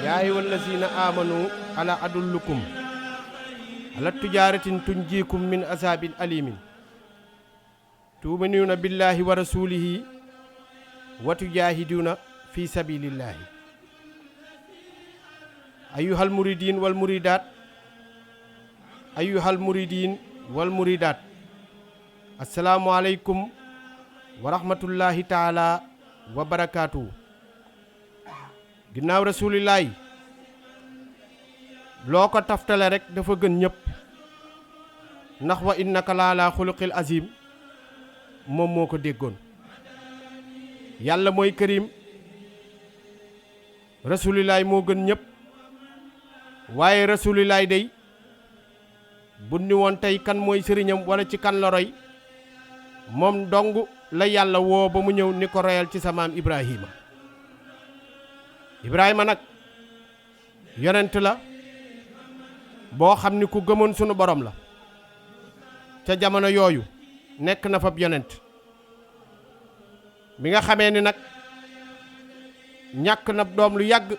yaa ayyuhal lazina amanu ala adullukum ala tijaratin tunjikum min azabin alimin tu'minuna billahi wa rasulihi wa tujahiduna fi sabilillahi ayyuhal muridin wal muridat assalamu alaikum wa rahmatullahi ta'ala wa barakatuh. ginnaaw rasulillahi loo ko taftale rek dafa gën ñëpp ndax wa innaka laa xuluqil azim moom moo ko déggoon. yàlla mooy karim, rasulillahi moo gën ñëpp, waaye rasulillahi day bu ni woon tey kan mooy sëriñam wala ci kan la roy, moom dong la yàlla woo ba mu ñëw ni ko royal ci sa maam Ibrahima. Ibrahima nag yonent la boo xam ni ku gëmoon sunu borom la ca jamono yooyu nekk na fa yonent bi nga xamee ni nag ñàkk na doom lu yàgg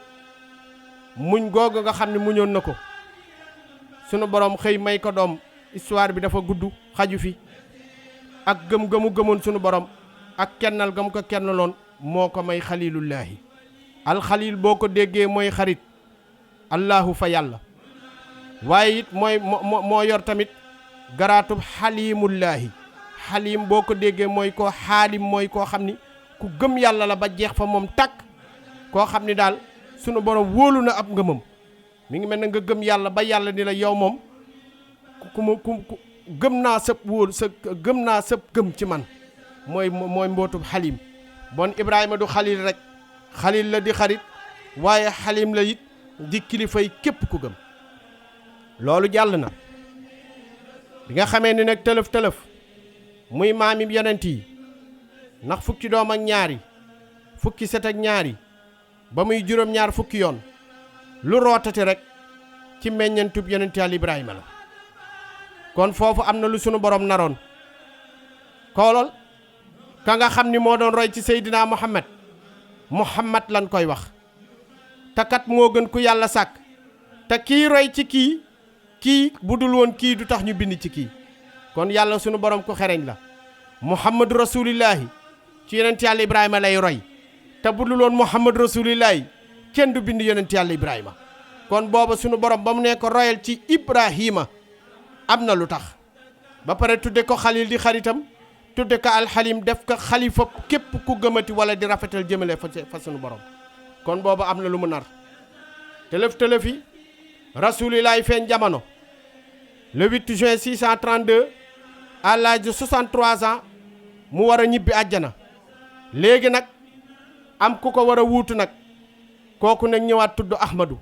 muñ googu nga xam ni muñoon na ko sunu borom xëy may ko doom. histoire bi dafa gudd xaju fi ak gëmoon sunu borom ak kennal gam ko kennaloon moo ko may xalilullaahi. alxalil boo ko déggee mooy xarit allahu fa yàlla, waaye it moo yor tamit garaatub xalimullaahi. xalim boo ko déggee mooy koo xaalim, mooy koo xam ni ku gëm yàlla la ba jeex fa moom tàkk, koo xam ni daal sunu borom wóolu na ab ngëmam mi ngi mel ne nga gëm yàlla ba yàlla ni la yow moom ku gëm naa sëb wóor sa gëm naa sëb gëm ci man mooy mbootub xalim. bon Ibrahima du xalil rek xalil la di xarit waaye xalim la it di kilifay képp ku gëm. loolu jàll na bi nga xamee ni nag tëlëf muy maami yonent yi ndax fukki doom ak ñaari fukki set ak ñaari ba muy juróom-ñaar fukki yoon lu rootati rek ci meññantub yonent Yàlla Ibrahima la. kon foofu am na lu sunu borom naroon koolol ka nga xam ni moo doon roy ci Seydina Muhammad lan koy wax te kat moo gën ku yàlla sàkk te kii roy ci kii bu dul woon kii du tax ñu bind ci kii. kon yàlla sunu borom ku xereñ la Muhammadu rasulillahi ci yonent Yàlla Ibrahima lay roy te bu dul woon Muhammadu rasulillahi kenn du bind yonent Yàlla Ibrahima. kon booba sunu borom ba mu ne ko royal ci Ibrahima am na lu tax ba pare tudde ko xalil di xaritam tudde ko alxalim def ko xalifa képp ku gëmati wala di rafetal jëmale fa sunu borom. kon booba am na lu mu nar tëlëfi rasulillahi feeñ jamono le 8 juin 632 à l'âge de 63 ans mu war a ñibbi àjjana. léegi nag am ku ko war a wuutu nag kooku nag ñëwaat tudd Ahmadu.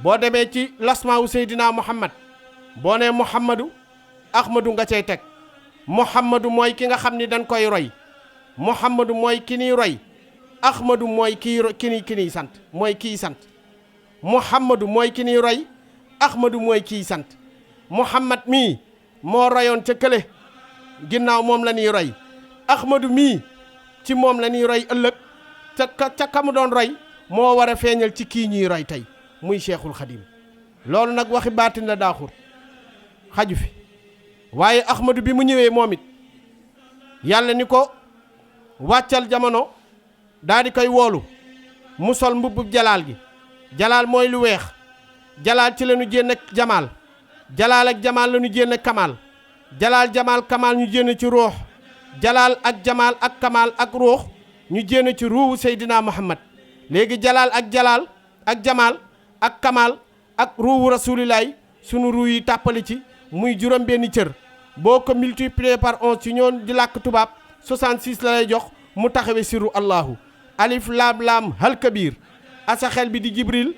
boo demee ci lasmaa wu Seydina Muhammad boo nee Muhammadu Ahmadu nga cay teg. Muhammadu mooy ki nga xam ni dañ koy roy Muhammadu mooy ki niy roy Ahmadu mooy ki niy sant mooy kii sant. Muhammadu mooy ki niy roy Ahmadu mooy kii sant. Muhammad mii moo royoon ca kële ginnaaw moom la ñuy roy Ahmadu mii ci moom la ñuy roy ëllëg ca ka mu doon roy moo war a feeñal ci kii ñuy roy tey muy Cheikhul Khadim. loolu nag waxi baatin la daaxur xaju fi waaye Ahmadu bi mu ñëwee moom it yàlla ni ko wàccal jamono daal di koy woolu mu sol mbubbub jalaal gi. jalaal mooy lu weex jalaal ci la ñu jénn jamaal jalaal ak jamaal la ñu jénn kamaal jalaal jamaal kamaal ñu jénn ci ruux jalaal ak jamaal ak kamaal ak ruux ñu jénn ci ruuwu Seydina Muhammad. léegi jalaal ak jamaal ak kamaal ak ruuwu rasulillahi sunu ruu yi tàppali ci muy juróom benn cër boo ko multiplier par 11 ci ñoon di làkk tubaab 66 la lay jox mu taxawe siru allahu alif laam hal kabir asa xel bi di Jibril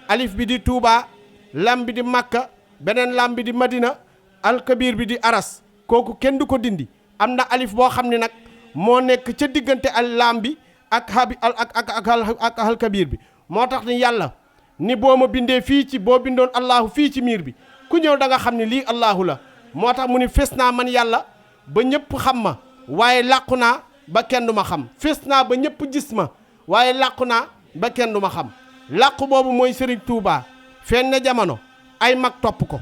alif bi di Touba lam bi di Makka beneen lam bi di Madina alkabir bi di Aras kooku kenn du ko dindi. am na alif boo xam ne nag moo nekk ca diggante al lam bi ak habi ak alkabir bi moo tax ni yàlla ni boo ma bindee fii ci boo bindoon allahu fii ci miir bi ku ñëw da nga xam ne lii allahu la. moo tax mu ni fes naa man yàlla ba ñëpp xam ma waaye làqu naa ba kenn du ma xam fes naa ba ñëpp gis ma waaye làqu naa ba kenn du ma xam. làqu boobu mooy Serigne Touba feeñ na jamono ay mag topp ko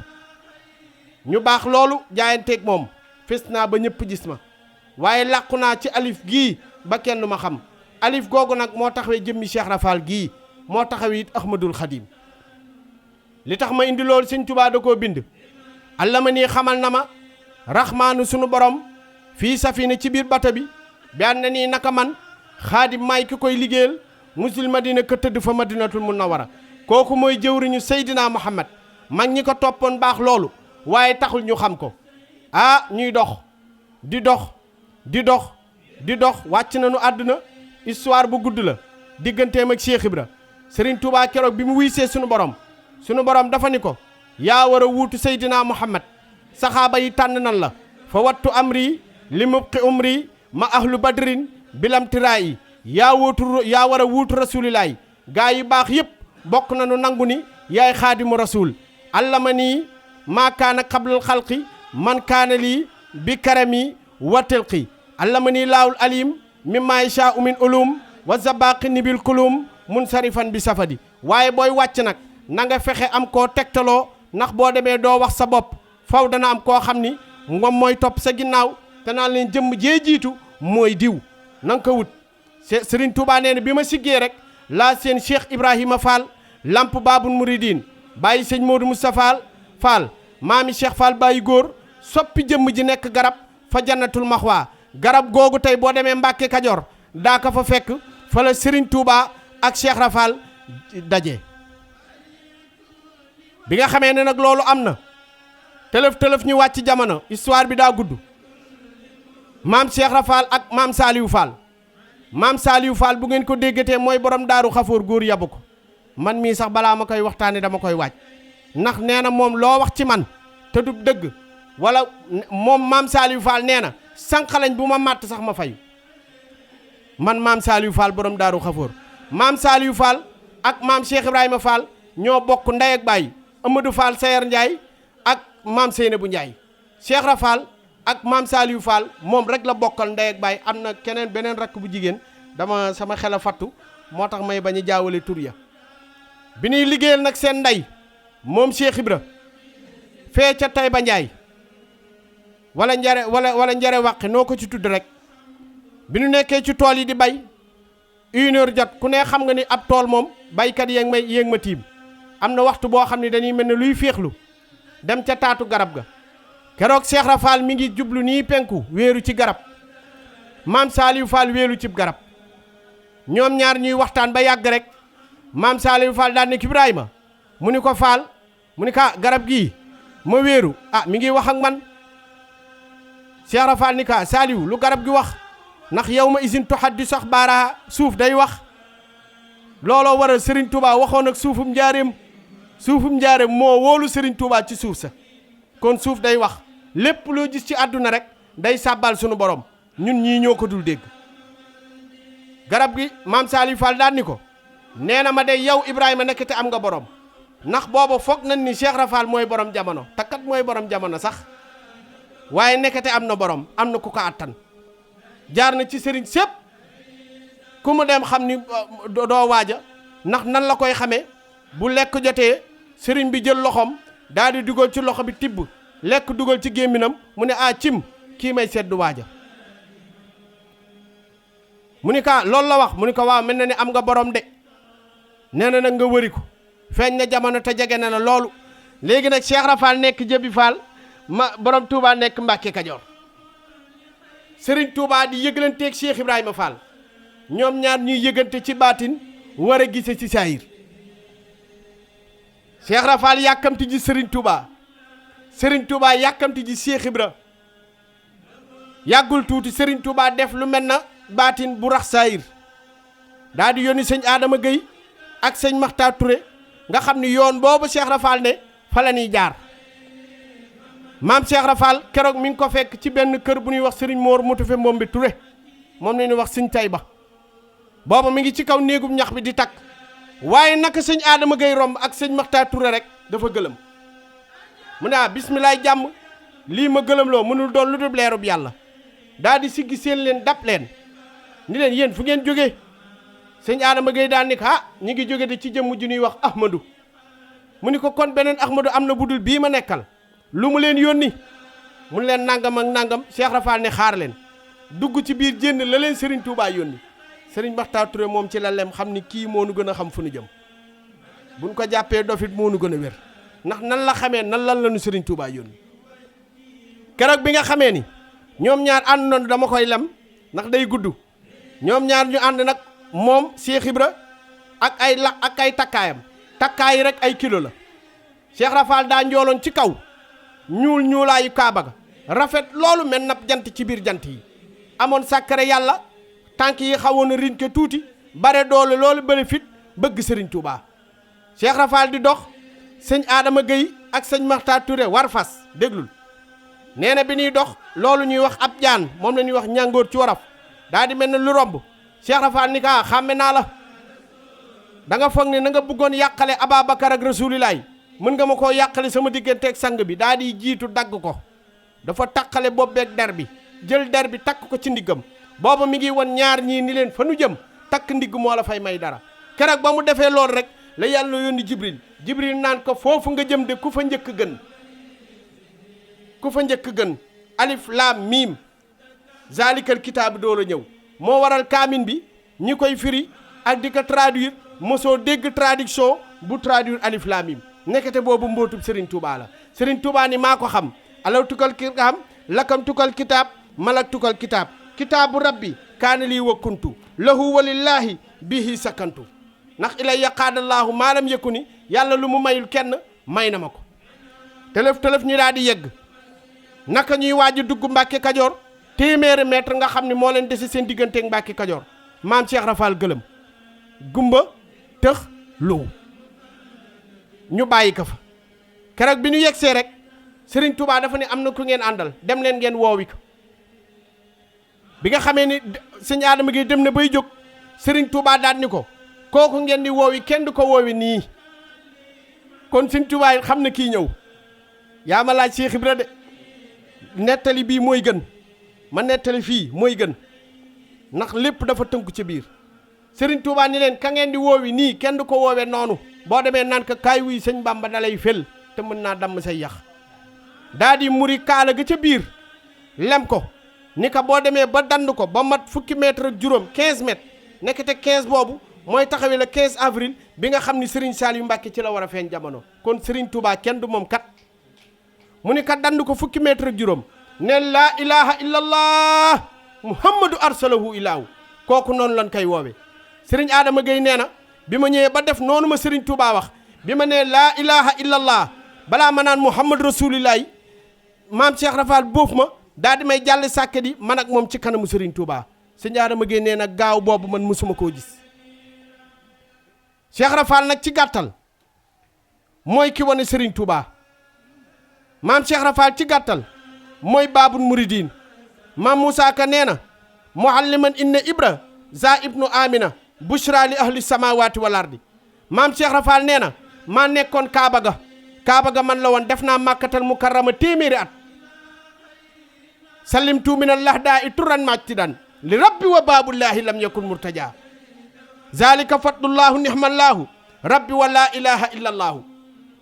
ñu baax loolu jaayanteeg moom fes naa ba ñëpp gis ma waaye làqu naa ci alif gii ba kenn du ma xam. alif googu nag moo taxawee jëmmi Cheikh Rafal gii moo taxawee it Ahmadul Khadim. li tax ma indi loolu Serigne Touba da koo bind. allama nii xamal na ma raxmaanu sunu borom fii safina ci biir bata bi an na nii naka man xaadim maay ki koy liggéeyal musul madina ka tëdd fa madinatul munawwara kooku mooy jëwriñu Seydina Muhammad. mag ñi ko toppoon baax loolu waaye taxul ñu xam ko ñuy dox di dox wàcc nañu àdduna. histoire bu gudd la digganteem ak Cheikh Ibra. Serigne Touba keroog bi mu wuysee sunu borom dafa ni ko yaa war a wuutu Seydina Muhammad saxaaba yi tànn nan la fa wattu amri li mubqi umri ma ahlu badrin bilam tiraayi yaa war a wuutu rasulillahi gaa yi baax yëpp bokk nañu nangu ni yaay xaadimu rasul. allama nii maa kaana qablal xalqi man kaana lii bi karami wa tilqi allama nii laawul alim mimma yashaa'u min ulum wa zabaqini bil kulum munsarifan bi safadi. waaye booy wàcc nag na nga fexe am koo tegtaloo ndax boo demee doo wax sa bopp faw dana am koo xam ni moom mooy topp sa ginnaaw te naan leen jëmm jee jiitu mooy diw na nga ko wut. Serigne Touba nee na bi ma siggee rek laa seen Cheikh Ibrahima Fall lamp Babul Mouridine bàyyi sëñ Modou Moustapha Fall maami Cheikh Fall bàyyi góor soppi jëmm ji nekk garab fa jannatul maxwaa. garab googu tey boo demee Mbàkke Kajoor daa ko fa fekk fa la Serigne Touba ak Cheikh Rafal daje. bi nga xamee ne nag loolu am na tëlëf ñu wàcc jamono histoire bi daa gudd maam Cheikh Rafal ak maam Saliou Fall maam Saliou Fall bu ngeen ko déggatee mooy borom daaru xafoor góor yabu ko man mii sax balaa ma koy waxtaane dama koy waaj ndax nee na moom loo wax ci man te du dëgg wala moom maam Saliou Fall nee na sànqalañ bu ma màtt sax ma fayu man maam Saliou Fall borom daaru xafoor maam Saliou Fall ak maam Cheikh Ibrahima Fall ñoo bokk ndey ak baay Amadou Fall Sayer Ndiaye ak maam Seynabou Ndiaye Cheikh Rafal ak maam Saliou Fall moom rek la bokkal ndey ak baay am na keneen beneen rakk bu jigéen dama sama xel a fattu moo tax may bañ a jaawale tur ya bi ñuy liggéeyal nag seen ndey moom Cheikh Ibra fee ca Taïba Ndiaye wala njare wàqi noo ko ci tudd rek bi ñu nekkee ci tool yi di bay 1h jot ku ne xam nga ni ab tool moom baykat yéeg ma tiim am na waxtu boo xam ne dañuy mel ne luy féexlu dem ca taatu garab ga keroog Cheikh Rafal mi ngi jublu nii penku wéeru ci garab maam Saliou Fall wéeru ci garab ñoom ñaar ñuy waxtaan ba yàgg rek maam Saliou Fall daan ne Ibrahima mu ni ko Fall mu ni ka garab gii ma wéeru mi ngi wax ak man Cheikh Rafal ni ka Saliou lu garab gi wax ndax yow ma isin toxat di sax baara suuf day wax looloo waral Serigne Touba waxoon ak suufum njaareem moo wóolu Serigne Touba ci suuf sa kon suuf day wax lépp loo gis ci àdduna rek day sàbbal sunu borom ñun ñii ñoo ko dul dégg garab gi maam Saliou Fall daan ni ko nee na ma de yow Ibrahima nekkate am nga borom ndax booba foog nañ ni Cheikh Rafal mooy borom jamono takkat mooy borom jamono sax waaye nekkate am na borom am na ku ko attan jaar na ci sëriñ sépp ku mu dem xam ni doo waaja ndax nan la koy xamee bu lekk jotee sëriñ bi jël loxoom daal di dugal ci loxo bi tibb lekk dugal ci gémminam mu ne cim kii may seddu waaja mu ni ka loolu la wax mu ni ko waaw mel na ni am nga borom de nee na nag nga wëri ko feeñ na jamono te jege na la loolu léegi nag Cheikh Rafal nekk Jëbi Fall ma borom Touba nekk Mbàkke Kajoor Serigne Touba di yëgalanteeg Cheikh Ibrahima Fall ñoom ñaar ñuy yëgante ci baatin war a gise ci saayir Cheikh Rafal yàkkamti ji Serigne Touba yàkkamti ji Cheikh Ibra yàggul tuuti Serigne Touba def lu mel na baatin bu rax saayir daa di yónni sëñ Adama Gueye ak sëñ Makhtar Touré nga xam ni yoon boobu Cheikh Rafal ne fa la ñuy jaar maam Cheikh Rafal keroog mi ngi ko fekk ci benn kër bu ñuy wax Serigne Mor Moutoufe Mbombi Touré moom la ñuy wax sëñ Taïba booba mi ngi ci kaw néegum ñax bi di takk waaye naka sëñ Adama Gueye romb ak sëñ Makhtar Touré rek dafa gëlëm mu ne bismilaay jàmm lii ma gëlëm loo mënul doon lu dul leerub yàlla daa di siggi seen leen dab leen ni leen yéen fu ngeen jógee sëñ Adama Gueye daan ni ko ñi ngi jóge de ci jëmm ju ñuy wax Ahmadou mu ni ko kon beneen Ahmadou am na budul bii ma nekkal lu mu leen yónni mun leen nangam ak nangam Cheikh Rafal ne xaar leen dugg ci biir jénn la leen Serigne Touba yónni Serigne Makhtar Touré moom ci la lem xam ni kii moo nu gën a xam fu nu jëm buñ ko jàppee dofit moo nu gën a wér ndax nan la xamee lan la nu Serigne Touba yónni keroog bi nga xamee ni ñoom ñaar ànd nañu dama koy lem ndax day gudd ñoom ñaar ñu ànd nag moom Cheikh Ibra ak ay takkaayam takkaay rek ay kilo la Cheikh Rafal daa njooloon ci kaw ñuulaayu kaaba ga rafet loolu mel na jant ci biir jant yi amoon sàkkare yàlla tànk yi xawoon a rinke tuuti bare doole loolu bëri fit bëgg Serigne Touba Cheikh Rafal di dox sëñ Adama Gueye ak sëñ Makhtar Touré war fas déglul nee na bi ñuy dox loolu ñuy wax ab jaan moom la ñuy wax ñàngoor ci waraf daa di mel ne lu romb Cheikh Rafal ni ka xàmme naa la da nga foog ne na nga bëggoon yàqale Ababacar ak Rasulilaay mën nga ma koo yàqale sama digganteeg sang bi daa di jiitu dagg ko dafa taqale bobbeeg der bi jël der bi takk ko ci ndiggam booba mi ngi won ñaar ñii ni leen fa nu jëm takk ndigg moo la fay may dara keroog ba mu defee loolu rek la yàlla yónni Jibril naan ko foofu nga jëm de ku fa njëkk gën alif laam miim zalikal kitaab door a ñëw moo waral kaamin bi ñi koy firi ak di ko traduire mosoo dégg traduction bu traduire alif laam miim nekkate boobu mbootub Serigne Touba la Serigne Touba ni maa ko xam alaw tukal kitaab lakam tukal kitaab malak tukal kitaab kitaabu rabbi kaana lii wa kuntu lahu walillaahi bihi sakantu ndax ilay yaqaadallaahu maalam yëkku ni yàlla lu mu mayul kenn may na ma ko tëlëf ñu daal di yegg naka ñuy waaj dugg Mbàkke Kajoor téeméeri mètre nga xam ne moo leen dese seen digganteeg Mbàkke Kajoor maam Cheikh Rafal gëlëm gumba tëx lu ñu bàyyi ko fa keroog bi ñu yegsee rek Serigne Touba dafa ne am na ku ngeen àndal dem leen ngeen woowi ko bi nga xamee ni sëñ Adama gi dem na bay jóg Serigne Touba daal ni ko kooku ngeen di woowi kenn du ko woowi nii kon sëñ Touba xam na kii ñëw yaa ma laaj Cheikh Ibra de nettali bii mooy gën ma nettali fii mooy gën ndax lépp dafa tënku ci biir Serigne Touba ni leen ka ngeen di woowi nii kenn du ko woowee noonu boo demee naan ka kaay wuy sëñ Bamba dalay fel te mën naa damm say yax daa di muri kaala ga ca biir lem ko ni ka boo demee ba dand ko ba mat fukki mètre ak juróom 15 mètres nekkate 15 boobu mooy taxawee le 15 avril bi nga xam ni Serigne Saliou Mbacke ci la war a feeñ jamono kon Serigne Touba kenn du moom kat mu ni kat dand ko fukki mètre ak juróom ne laa ilaha illallah muhammadu arsalahu ilaahu kooku noonu lan koy woowe Serigne Adama Gueye nee na bi ma ñëwee ba def noonu ma Serigne Touba wax bi ma nee laa ilaha illallah balaa ma naan muhammad rasulillahi maam Cheikh Rafal boof ma daa di may jàll sàkket yi man ak moom ci kanamu Serigne Touba Serigne Adama Gueye nee na gaaw boobu man mësuma koo gis Cheikh Rafal nag ci gàttal mooy ki wane Serigne Touba maam Cheikh Rafal ci gàttal mooy baabul muridin maam Moussa Ka nee na mualliman inna ibra za ibnu amina bushra li ahli samawati wal ardi maam Cheikh Rafal nee na maa nekkoon Kaaba ga man la woon def naa màkkatal mukarrama téeméeri at sallimtu min allahdaa i turan majtidan li rabbi wa baabullahi lam yakun murtaja zalika fadlullahu nihmallahu rabbi wa la ilaha illa allahu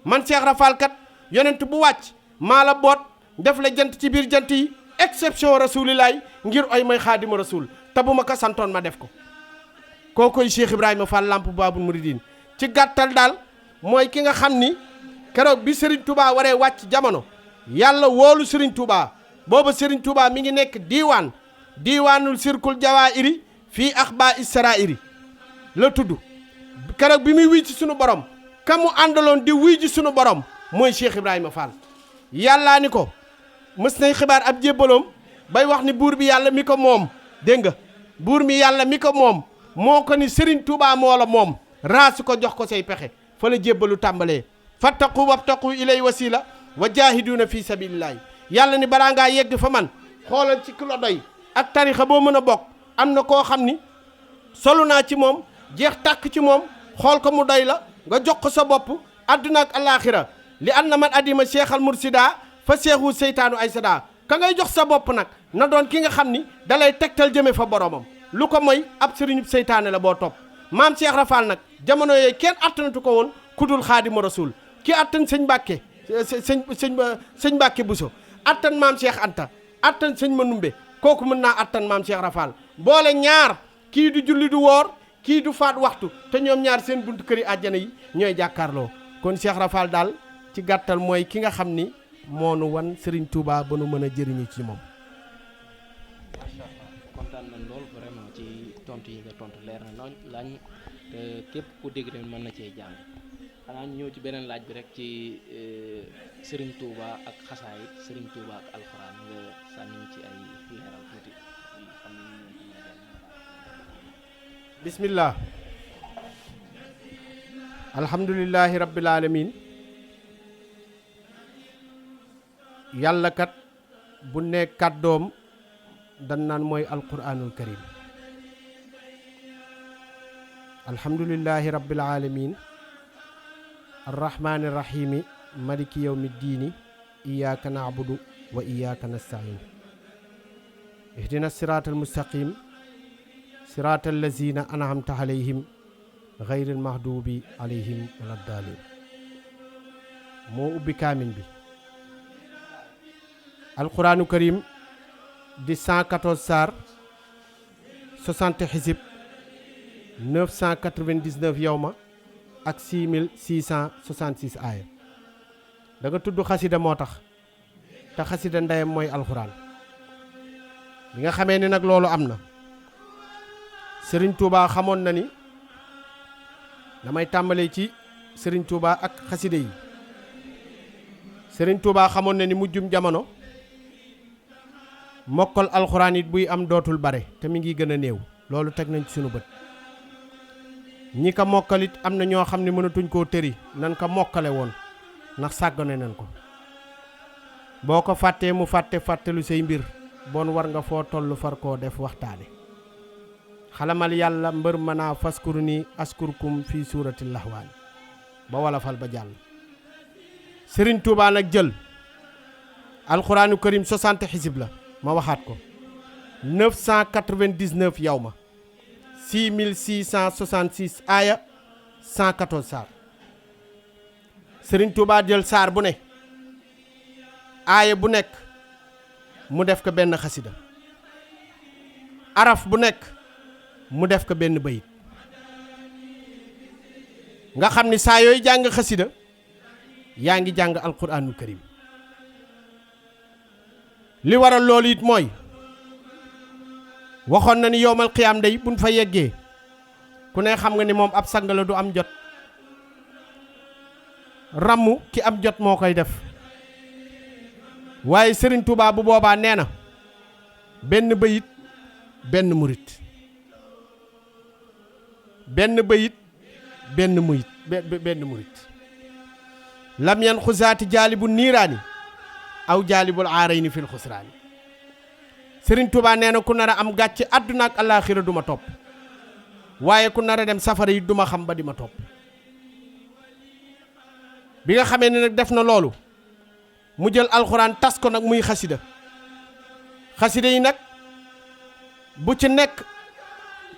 man Cheikh Rafal kat yonent bu wàcc maa la boot def la jant ci biir jant yi exception rasulillahi ngir ay may xaadima rasul te bu ma ko santoon ma def ko kookoy Cheikh Ibrahima Fall lamp baabul muridin ci gàttal daal mooy ki nga xam ni keroog bi Serigne Touba waree wàcc jamono yàlla woolu Serigne Touba booba Serigne Touba mi ngi nekk diiwaanul sirkul jawaahiri fii axbaa israa'iri la tudd keroog bi muy wuy ci sunu borom ka mu àndaloon di wuy ci sunu borom mooy Cheikh Ibrahima Fall yàllaa ni ko mës nay xibaar ab jébbaloom bay wax ni buur bi yàlla mi ko moom dégg nga buur mi yàlla mi ko moom moo ko ni Serigne Touba moo la moom raasu ko jox ko say pexe fa la jébbalu tàmbalee fattaqu wabtaqu ilay wasila wa jahiduna fi sabilillahi yàlla ni balaa ngaa yegg fa man xoolal ci ki la doy ak tarixa boo mën a bokk am na koo xam ni solu naa ci moom jeex tàkk ci moom xool ko mu doy la nga jox ko sa bopp adduna ak alaxira li an na man addima cheikh al mursida fa seexu seytaanu ay sada ka ngay jox sa bopp nag na doon ki nga xam ni dalay tegtal jëme fa boromam lu ko mooy ab sëriñub seytaane la boo topp maam Cheikh Rafal nag jamono yooyu kenn attanatu ko woon kudul xaadimu rasul ki attan sëñ Mbàkke sëñ Mbàkke Buso attan maam Cheikh Anta attan sëñ Manumbe kooku mën naa attan maam Cheikh Rafal boole ñaar kii du julli du woor kii du faat waxtu te ñoom ñaar seen buntu këri àjjana yi ñooy jàkkaarloo kon Cheikh Rafal daal ci gàttal mooy ki nga xam ni moo nu wan Serigne Touba ba nu mën a jëriñu ci moom. macha allah kontaan nañ lool vraiment ci tontu yi nga tontu leer na lañ te képp ku dégg tamit mën na cee jàng. xanaa ñëw ci beneen laaj bi rek ci Serigne Touba ak xasaayit Serigne Touba ak alxuraan nga sànni ci ay leeral tuuti xam ne bismillah alhamdulillahi rabbil alamin yàlla kat bu ne kàddoom dan naan mooy alquranul karim alhamdulillahi rabbil alamin arrahmani irrahimi maliki yawmi ddiini iyyaka na'budu wa iyyaka nasta'in ihdina sirata almustaqim sirata allazina an'amta alayhim ghayril mahdubi alayhim wala ddaalin moo ubbi kaamin bi alquranu karim di 114 saar 60 xisib 999 yawma ak 6666 aaya da nga tudd xasida moo tax te xasida ndeyam mooy alxuraan bi nga xamee ni nag loolu am na Serigne Touba xamoon na ni damay tàmbalee ci Serigne Touba ak xasida yi Serigne Touba xamoon na ni mujjum jamono mokkal alxuraan it buy am dootul bare te mi ngi gën a néew loolu teg nañ ci sunu bët ñi ko mokkal it am na ñoo xam ne mënatuñ koo tëri nan ko mokkale woon ndax sàggane nañ ko boo ko fàttee mu fàttelu say mbir bon war nga foo toll far koo def waxtaane xalamal yàlla mbër mënaa faskuru ni askurkum fii suuratil lahwaan ba wala fal ba jàll Serigne Touba nag jël alxuraanu karim 60 xisib la ma waxaat ko 999 yow ma 6666 aaya 114 saar Serigne Touba jël saar bu ne aaya bu nekk mu def ko benn xasida araf bu nekk mu def ko benn bayit nga xam ni saa yooyu jàng xasida yaa ngi jàng alquraanul karim li waral loolu it mooy waxoon na ni yowmal qiyaam day buñ fa yeggee ku ne xam nga ni moom ab sang la du am jot rammu ki am jot moo koy def waaye Serigne Touba bu boobaa nee na benn bayit benn murit benn bayit benn murit lam yan xusaati jaalibu niiraani aw jaalibul aarayni fil xusraani Serigne Touba nee na ku nar a am gàcce àdduna ak alaaxira du ma topp waaye ku nar a dem safara yi du ma xam ba di ma topp bi nga xamee ne nag def na loolu mu jël alxuraan tas ko nag muy xasida yi nag bu ci nekk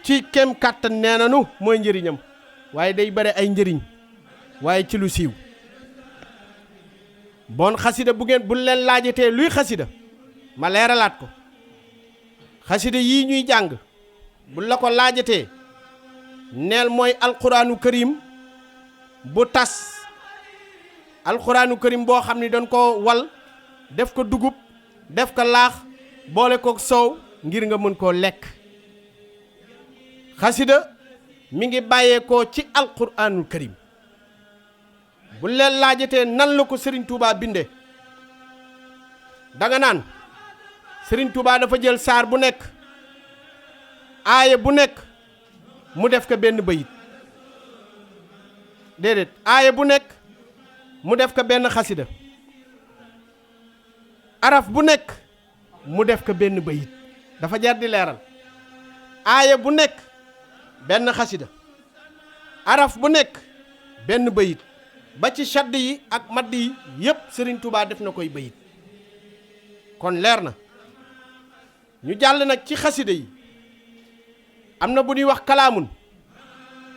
ci kem kàttan nee nanu mooy njëriñam waaye day bare ay njëriñ waaye ci lu siiw bon xasida bu leen laajatee luy xasida ma leeralaat ko xasida yii ñuy jàng bu la ko laajatee neel mooy alxuraanu karim bu tas alxuraanu karim boo xam ni dañ ko wal def ko dugub def ko laax boole ko soow ngir nga mën koo lekk xasida mi ngi bàyyeekoo ci alxuraanul karim bu leen laajatee nan la ko Serigne Touba binde danga naan Serigne Touba dafa jël saar bu nekk aaya bu nekk mu def ko benn bayit déedéet aaya bu nekk mu def ko benn xasida araf bu nekk mu def ko benn bayit dafa jar di leeral aaya bu nekk benn xasida araf bu nekk benn bayit ba ci shadd yi ak madd yi yépp Serigne Touba def na koy bayit kon leer na ñu jàll nag ci xasida yi am na bu ñuy wax kalaamun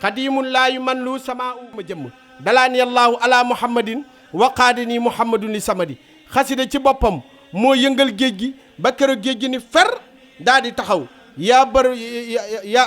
xadiimun laa yu man lu sama uma jëmm dalaani yallaahu ala muhammadin wa qaadini muhammadun li samadi xasida ci boppam moo yëngal géej gi ba keroog géej gi ni fer daa di taxaw yaa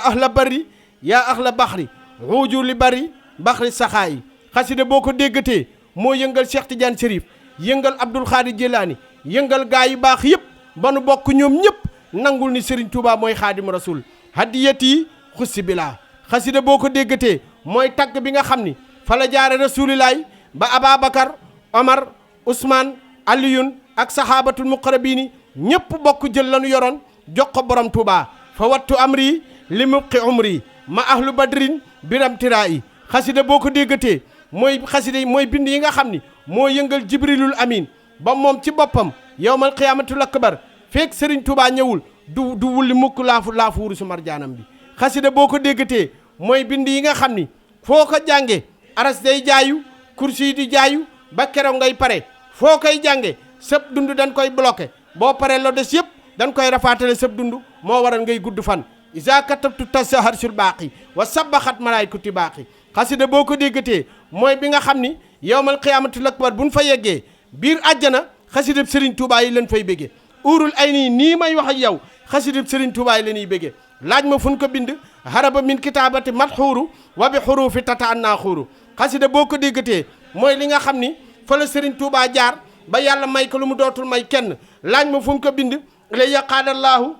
ahla bari yaa ahla baxri xuuju li bari baxri saxaayi xasida boo ko déggatee moo yëngal Cheikh Tidiane Chérif yëngal Abdul Xaadir Jilaani yëngal gaa yu baax yëpp ba nu bokk ñoom ñëpp nangul ni Serigne Touba mooy xaadim rasul hadiyat yi xussi bilaa xasida boo ko déggatee mooy tagg bi nga xam ni fa la jaare rasulilaay ba Ababacar Omar Ousmane Aliyun ak sahabatul muqarabini ñëpp bokk jël lañu yoroon jox ko borom Touba fa wattu amri li mubqi umri ma ahlu badrin biram tiraa yi xasida boo ko déggatee mooy xasida yi mooy bind yi nga xam ni moo yëngal jibrilul amin ba moom ci boppam yawmal qiyaamatul akbar fekk Serigne Touba ñëwul du wulli mukk laafu wurusu marjaanam bi xasida boo ko déggatee mooy bind yi nga xam ni foo ko jànge aras day jaayu kursi yi di jaayu ba keroog ngay pare foo koy jànge sëb dund dañ koy bloqué boo paree lo des yëpp dañ koy rafaatale sëb dund moo waral ngay gudd fan isa katabtu tasahar sul baaqi wa sabaxat malaykati baaqi xasida boo ko déggatee mooy bi nga xam ni yawmal qiyaamatul akbar buñ fa yeggee biir àjjana xasidab Serigne Touba yi leen fay béggee urul ay nii may wax ak yow xasidab Serigne Touba yi leen yi béggee laaj ma fun ko bind haraba min kitaabati matxuuru wa bi xuruufi tata annaa xuuru xasida boo ko déggatee mooy li nga xam ni fa la Serigne Touba jaar ba yàlla may ko lu mu dootul may kenn laaj ma fun ko bind la yaqaadallaahu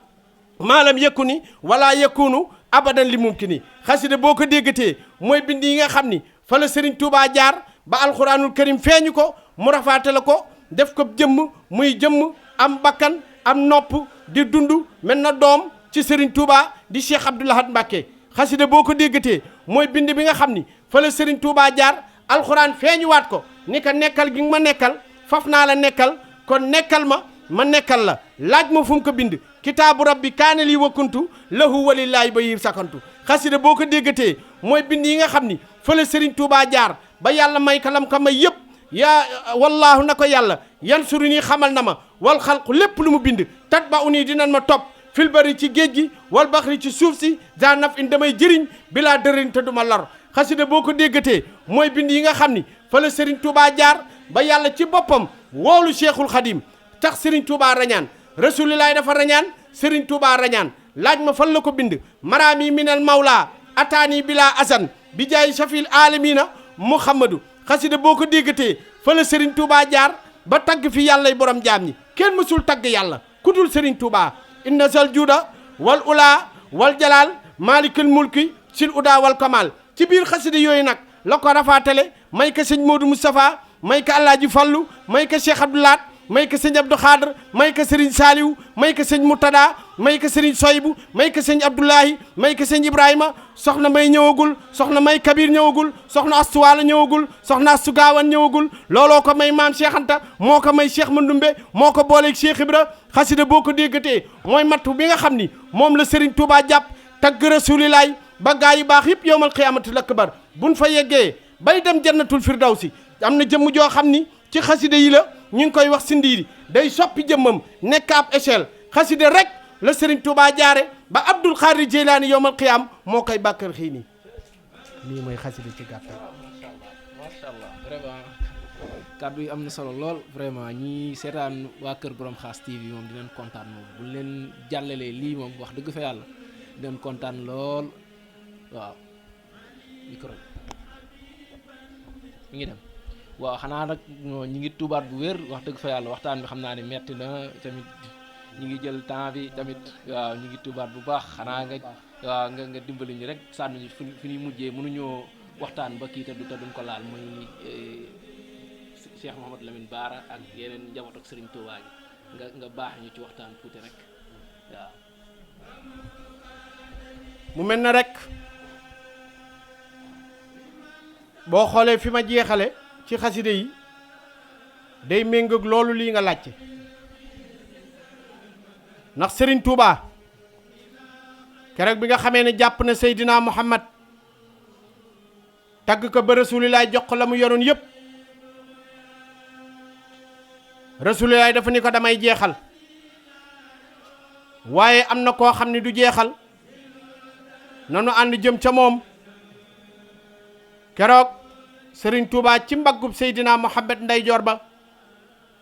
maalam yëkku ni wala yëkkunu abadan li mumkini xasida boo ko déggatee mooy bind yi nga xam ni fa la Serigne Touba jaar ba alxuraanul karim feeñu ko mu rafaate la ko def ko jëmm muy jëmm am bakkan am nopp di dund mel na doom ci Serigne Touba di Cheikh Abdoul Ahad Mbacké xasida boo ko déggatee mooy bind bi nga xam ni fa la Serigne Touba jaar alxuraan feeñuwaat ko ni ko nekkal gi nga ma nekkal faf naa la nekkal kon nekkal ma nekkal la laaj ma fu mu ko bind kitaabu rabbi kaana lii wa kuntu lahu walillaahi ba yiir sakantu xasida boo ko déggatee mooy bind yi nga xam ni fa la Serigne Touba jaar ba yàlla may kalam ka may yëpp yaa wallaahu na ko yàlla yan suru nii xamal na ma wal xalqu lépp lu mu bind tat ba uni dinañ ma topp fil bari ci géej gi wal baxri ci suuf si za naf in damay jëriñ bilaa dëriñ te duma lor xasida boo ko déggatee mooy bind yi nga xam ni fa la Serigne Touba jaar ba yàlla ci boppam woolu Cheikhul Khadim tax Serigne Touba rañaan rasulilaay dafa rañaan Serigne Touba rañaan laaj ma fan la ko bind maraami minal mawla ataani bila asan bi jaay shafil alamina muhammadu xasida boo ko déggatee fa la Serigne Touba jaar ba tagg fi yàllay borom jaam ñi kenn mësul tagg yàlla ku dul Serigne Touba inna sal juuda wal ula wal jalal malikul mulki sil uda wal kamal ci biir xasida yooyu nag la ko rafaatale may ko sëñ Modou Moustapha may ko Alaaji Fallu may ko Cheikh Abdou Lahat may ko sëñ Abdou Khadr may ko Serigne Saliou may ko sëñ Moutada may ko Serigne Soybu may ko sëñ Abdoulahi may ko sëñ Ibrahima soxna may ñëwagul soxna may Kabir ñëwagul soxna Astuwaala ñëwagul soxna Astu Gaawan ñëwagul looloo ko may maam Cheikh Anta moo ko may Cheikh Mandumbe moo ko booleeg Cheikh Ibra xasida boo ko déggatee mooy mattu bi nga xam ni moom la Serigne Touba jàpp tagg rasulilaay ba gaa yi baax yëpp yowmal qiyaamatil akbar buñ fa yeggee bay dem jannatul firdawsi am na jëmm joo xam ni ci xasida yi la ñu ngi koy wax si ndiiri day soppi jëmmam nekk ab échelle xasida rek la Serigne Touba jaare ba Abdul Xaadir Jeylaani yowmal qiyaam moo koy bàkkar xii nii lii mooy xasida ci gàttal. macha allah vraiment kàddu yi am na solo lool vraiment ñi seetaan waa Kër Borom Xaas TV moom dinañ kontaan moom bu leen jàllalee lii moom wax dëgg fa yàlla dinañ kontaan lool waaw micro mi ngi dem waaw xanaa nag ñi ngi tubaat bu wér wax dëgg fa yàlla waxtaan bi xam naa ne metti na tamit ñi ngi jël temps bi tamit waaw ñi ngi tubaat bu baax xanaa nga dimbali ñu rek sànni ñu fi ñuy mujjee mënuñoo waxtaan ba kii te duñ ko laal muy Cheikh Mouhamadou Lamine Bara ak yeneen njaboot ak Serigne Touba gi nga baax ñu ci waxtaan tuuti rek waaw. mu mel na rek boo xoolee fi ma jeexale ci xaside yi day méngoog loolu lii nga laajte ndax Serigne Touba keroog bi nga xamee ne jàpp na Seydina Muhammad tagg ko ba rasulilaay jox ko la mu yoroon yëpp rasulilaay dafa ni ko damay jeexal waaye am na koo xam ne du jeexal nanu ànd jëm ca moom keroog Serigne Touba ci mbaggub Seydina Muhammad ndeyjoor ba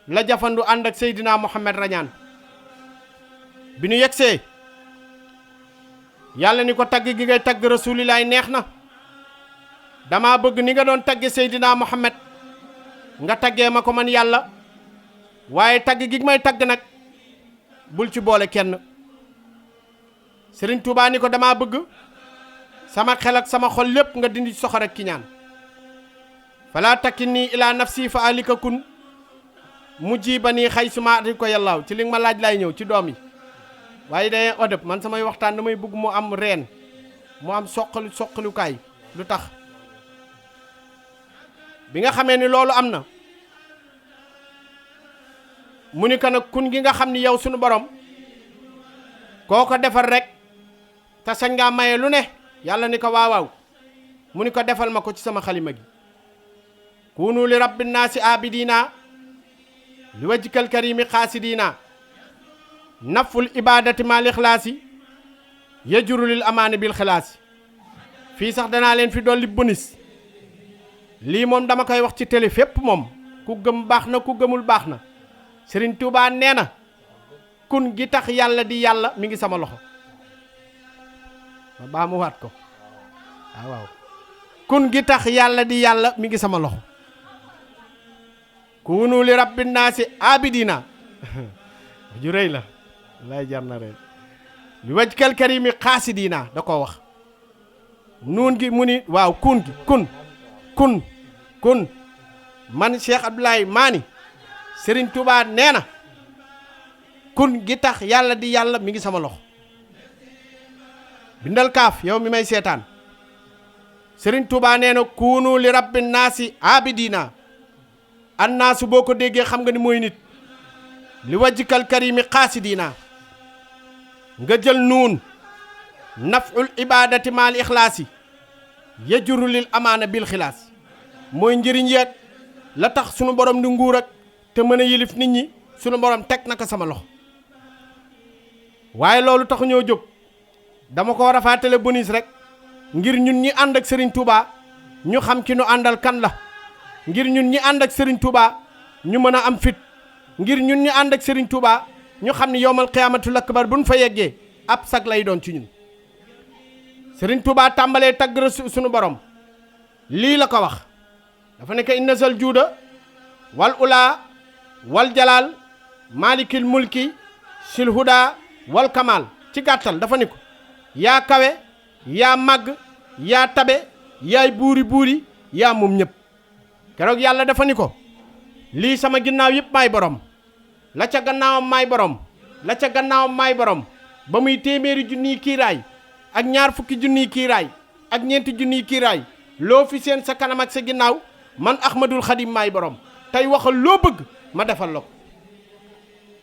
la jafandu ànd ak Seydina Muhammad rañaan bi nu yegsee yàlla ni ko tagg gi ngay tagg rasulilaay neex na dama bëgg ni nga doon tagge Seydina Muhammad nga taggee ma ko man yàlla waaye tagg gi may tagg nag bul ci boole kenn Serigne Touba ni ko dama bëgg sama xel ak sama xol lépp nga dindi soxor ak kiñaan fala takkinni ila nafsi fa alika kun mujibani xaysuma di ko yàllaaw ci li nga ma laaj laay ñëw ci doom yi waaye day odëb man samay waxtaan damay bëgg mu am reen mu am soqalukaay lu tax bi nga xamee ni loolu am na mu ni ko nag kun gi nga xam ni yow sunu borom koo ko defal rek te sañ ngaa maye lu ne yàlla ni ko waawaaw mu ni ko defal ma ko ci sama xalima gi kunu li rabbi naasi abidina li wajhikal karimi xaasidina naful ibadati ma lixlaasi yajuru lil amaani bil xilaasi fii sax danaa leen fi dolli bonus lii moom dama koy wax ci télé fépp moom ku gëm baax na ku gëmul baax na Serigne Touba nee na kun gi tax yàlla di yàlla mi ngi sama loxo ma baa mu waat ko waaw kun gi tax yàlla di yàlla mi ngi sama loxo kunu li rabbi naasi abidina ju rëy la lay jar na rëy li wajhikal karimi xaasidina da koo wax nuun gi mu ni waaw kun gi kun man Cheikh Abdoulaye Maani Serigne Touba nee na kun gi tax yàlla di yàlla mi ngi sama loxo bindal kaaf yow mi may seetaan Serigne Touba nee na kuunu li rabbi naasi abidina an naasu boo ko déggee xam nga ni mooy nit li wajjikal karimi xaasidina nga jël nuun naful ibadati maal ixlaasi yajuru lil amaana bil xilaas mooy njëriñ yeeg la tax sunu borom di nguur ak te mën a yilif nit ñi sunu borom teg na ko sama loxo waaye loolu taxu ñoo jóg dama ko war a fàttale bonus rek ngir ñun ñi ànd ak Serigne Touba ñu xam ki nu àndal kan la ngir ñun ñi ànd ak Serigne Touba ñu mën a am fit ngir ñun ñi ànd ak Serigne Touba ñu xam ni yowmal qiyaamatul akbar buñ fa yeggee ab sag lay doon ci ñun Serigne Touba tàmbalee tagg sunu borom lii la ko wax dafa nekk inna zal juuda wal ula wal jalal malikil mulki sil huda wal kamal ci gàttal dafa ni ko yaa kawe yaa màgg yaa tabe yaay buuri yaa moom ñëpp keroog yàlla dafa ni ko lii sama ginnaaw yëpp maay borom la ca gannaawam maay borom la ca gannaawam maay borom ba muy téeméeri junniy kiiraay ak ñaar fukki junniy kiiraay ak ñeenti junniy kiiraay loo fi seen sa kanam ak sa ginnaaw man Ahmadul Xadim maay borom tey waxal loo bëgg ma defal la ko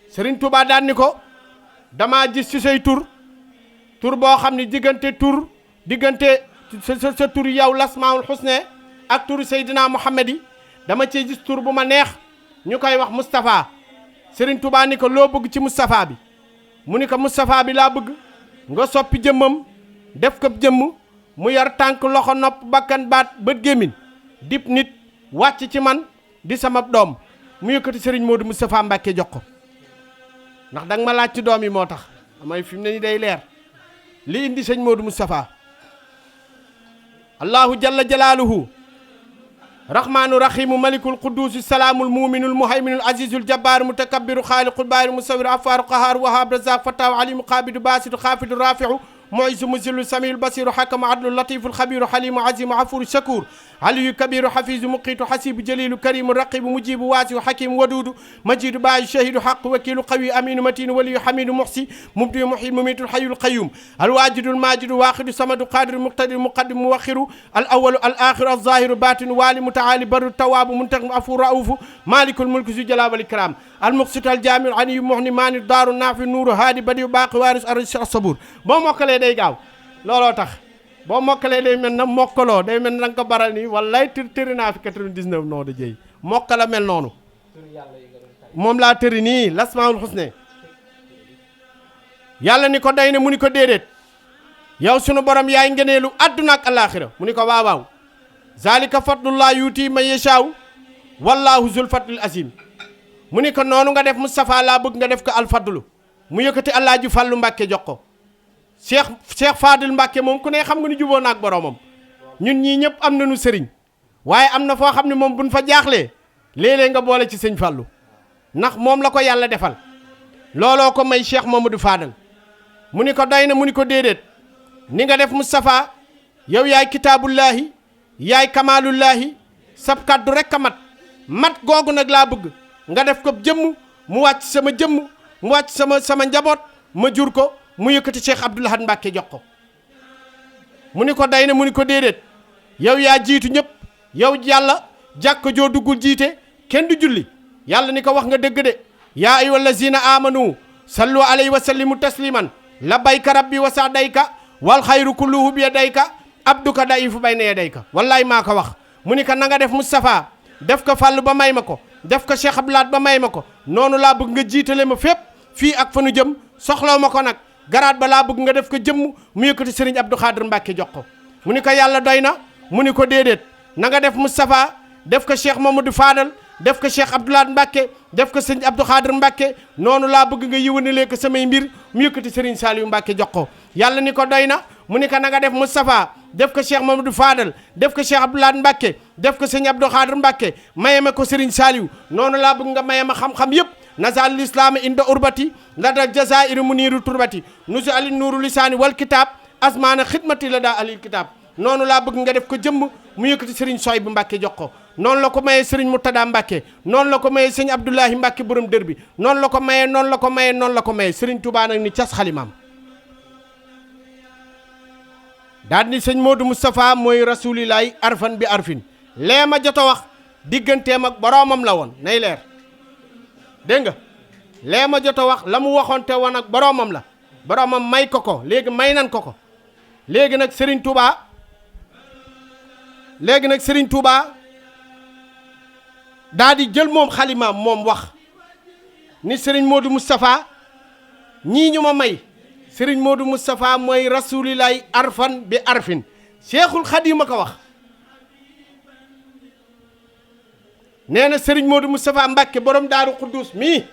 Serigne Touba daan ni ko damaa gis ci say tur boo xam ne diggante sa tur yow lasmaul xusne ak turu Seydina Muhammad yi dama cee gis tur bu ma neex ñu koy wax Moustapha Serigne Touba ni ko loo bëgg ci Moustapha bi mu ni ko Moustapha bi laa bëgg nga soppi jëmmam def ko jëmm mu yar tànk loxo nopp bakkan baat bët gémmiñ dip nit wàcc ci man di sama doom mu yëkkati Serigne Modou Moustapha Mbacké jox ko ndax danga ma laaj ci doom yi moo tax amay fi mu ne ni day leer li indi sëñ Modou Moustapha allahu jalla jalaaluhu rahmaanu rahimu malikul quduusu salaamul muuminul muhayminul azizul jabbaaru mutakabbiru xaaliqul baari musawiru afaaru qahaaru wahaab razaq fataahu alimu qaabidu baasitu xaafidu rafiu muizu muzillu samiul basiru xakamu adlu latiful xabiru xalimu azimu afuru shakur aliyu kabiru xafizu muqitu xasibu jalilu karimu raqibu mujibu waasiu xakimu wadudu majidu baayu shahidu xaqu wakilu qawiyu aminu matinu waliyu xamidu muxsi mubdiyu muxyi mumitul xayul qayum alwajidul majidu waaxidu samadu qadiru muqtadiru muqaddimu muwaxiru al awalu al axiru al zahiru batinu waali mutaali baru tawaabu muntaqimu afuru raufu malikul mulki zu jalal wal ikram al muqsitu al jaamiu aniyu muxni maani daaru naafi nuuru haadi badiyu baaqi waaris arsi sabur boo mokkalee day gaaw looloo tax boo mokkalee day mel na mokkaloo day mel na nga ko baral nii wallaay tëri naa fi 99 noo da jëy mokkala mel noonu moom laa tëri nii lasmaul xusne yàlla ni ko day ne mu ni ko déedéet yow sunu borom yaay ngeneelu àdduna ak alaaxira mu ni ko waaw zalika fadlullah yuuti man yashaaw wallahu zul fadlil azim mu ni ko noonu nga def Moustapha laa bëgg nga def ko alfadlu mu yëkkati Alaaji Fàllu Mbàkke jox ko Cheikh Fadil Mbàkke moom ku ne xam nga ni juboo naak boromam ñun ñii ñëpp am nañu sëriñ waaye am na foo xam ne moom buñ fa jaaxlee léeg-léeg nga boole ci sëñ Fàllu ndax moom la ko yàlla defal looloo ko may Cheikh Mamadou Fadal mu ni ko doy na mu ni ko déedéet ni nga def Moustapha yow yaay kitaabullaahi yaay kamaalullaahi sab kàddu rek a mat googu nag laa bëgg nga def ko jëmm mu wàcc sama jëmm mu wàcc sama njaboot ma jur ko mu yëkkati Cheikh Abdoul Ahad Mbacké jox ko mu ni ko day na mu ni ko déedéet yow yaa jiitu ñëpp yow yàlla jàkk joo duggul jiite kenn du julli yàlla ni ko wax nga dëgg de yaa ayyuhal lazina amanu sallu alayhi wa sallimu tasliman labbayka rabbi wa sa'dayka wal xayru kulluhu bi yadayka abduka daifu bayna yadayka wallaay maa ko wax mu ni ko na nga def Moustapha def ko Fàllu ba may ma ko def ko Cheikh Abdoul Ahad ba may ma ko noonu laa bëgg nga jiitale ma fépp fii ak fa nu jëm soxlaw ma ko nag garaat ba laa bëgg nga def ko jëmm mu yëkkati Serigne Abdou Khadir Mbacké jox ko mu ni ko yàlla doy na mu ni ko déedéet na nga def Moustapha def ko Cheikh Mamadou Fadal def ko Cheikh Abdoul Ahad Mbacké def ko Serigne Abdou Khadir Mbacké noonu laa bëgg nga yiwanalee ko samay mbir mu yëkkati Serigne Saliou Mbacké jox ko yàlla ni ko doy na mu ni ko na nga def Moustapha def ko Cheikh Mamadou Fadal def ko Cheikh Abdoul Ahad Mbacké def ko Serigne Abdou Khadir Mbacké maye ma ko Serigne Saliou noonu laa bëgg nga maye ma xam-xam yëpp nasal lislaam inda urbati la da jazairi muniru turbati nusu ali nuuru lisaani wal kitab asmaana xidmati la daa alil kitab noonu laa bëgg nga def ko jëmm mu yëkkati Serigne Soy bu Mbacké jox ko noonu la ko mayee sëriñ Murtada Mbàkke noonu la ko mayee sëñ Abdoulahi Mbàkke borom dër bi noonu la ko mayee noonu la ko mayee noonu la ko mayee sëriñ Touba nag ni cas xalimaam daal ni sëñ Modou Moustapha mooy rasulilaay arfan bi arfin lee ma jot a wax digganteem ak boroomam la woon nay leer dégg nga lee ma jot a wax la mu waxoonte woon ak boroomam la boroomam may ko léegi may nan ko léegi nag Serigne Touba daa di jël moom xalimaam moom wax ni Serigne Modou Moustapha ñii ñu ma may Serigne Modou Moustapha mooy rasulilaay arfan bi arfin Cheikhul Khadim a ko wax nee na Serigne Modou Moustapha Mbacke borom Daaru Xuddus mii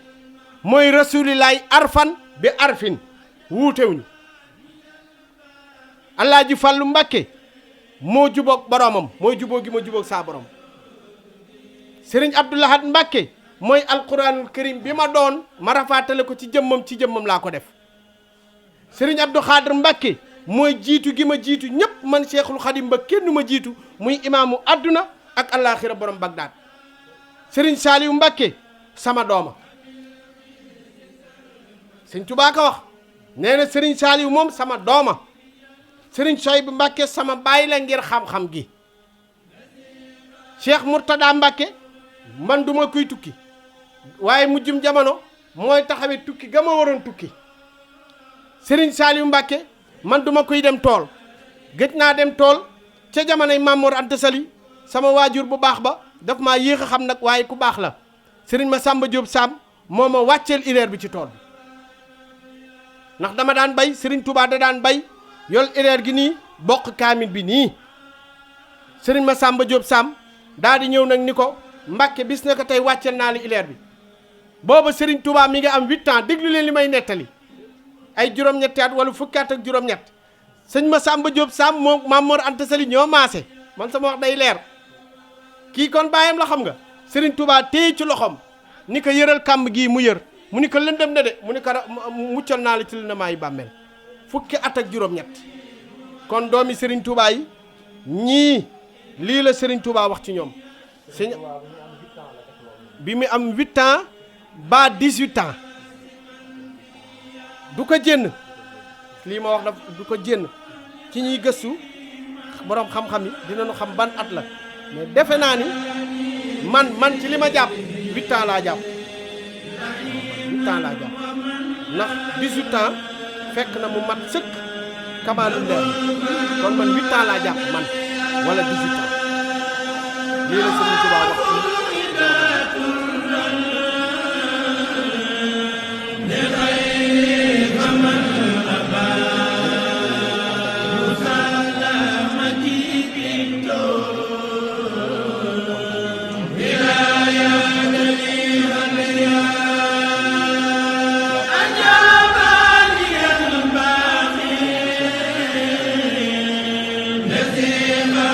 mooy rasulilaay arfan bi arfin wuutewuñu Alaaji Fàllu Mbacke moo jubóog boromam mooy jubóo gi ma jubóog saa borom Serigne Abdou Lahad Mbacke mooy alquranul karim bi ma doon ma rafaatale ko ci jëmmam laa ko def Serigne Abdou Khadr Mbacke mooy jiitu gi ma jiitu ñëpp man Cheikhul Khadim ba kenn ma jiitu muy imaamu adduna ak allaaxira borom Bagdad Serigne Saliou Mbacke sama dooma Serigne Touba ka wax nee na Serigne Saliou moom sama dooma Serigne Soybu Mbacke sama baay la ngir xam-xam gi Cheikh Murtada Mbacke man duma kuy tukki waaye mujjum jamono mooy taxawee tukki ga ma waroon tukki Serigne Saliou Mbacke man duma kuy dem tool gëj naa dem tool ca jamonoy Mamour Anta Sali sama waajur bu baax ba daf maa yéex a xam nag waaye ku baax la Serigne Massamba Diop Sam moo ma wàcceel ileer bi ci tool bi ndax dama daan bay Serigne Touba da daan bay yol ileer gi nii bokk kaamil bi nii Serigne Massamba Diop Sam daa di ñëw nag ni ko Mbacke bis na ko tey wàcceel naa li ileer bi booba Serigne Touba mi nga am 8 ans déglu leen li may nettali ay juróom-ñetti at wala fukki at ak juróom-ñett sëñ Massamba Diop Sam moom Mamour Anta Sali ñoo maase man sama wax day leer kii kon bàyyam la xam nga Serigne Touba téye ci loxoom ni ko yëral kàmb gii mu yër mu ni ko lëndëm na de mu ni ko muccal naa la ci lëndëmaa yi bàmmeel fukki at ak juróom-ñett kon doomi Serigne Touba yi ñii lii la Serigne Touba wax ci ñoom sëñ bi mu am 8 ans ba 18 ans du ko jénn lii ma wax daf du ko jénn ci ñuy gëstu boroom xam-xam yi dinañu xam ban at la mais defe naa ni man ci li ma jàpp 8 ans laa jàpp 8 ans laa jàpp ndax 18 ans fekk na mu mat sëkk kamaalul leer kon man 8 ans laa jàpp man wala 18 ans lii la Sëriñ Tuubaa wax ci Nasiba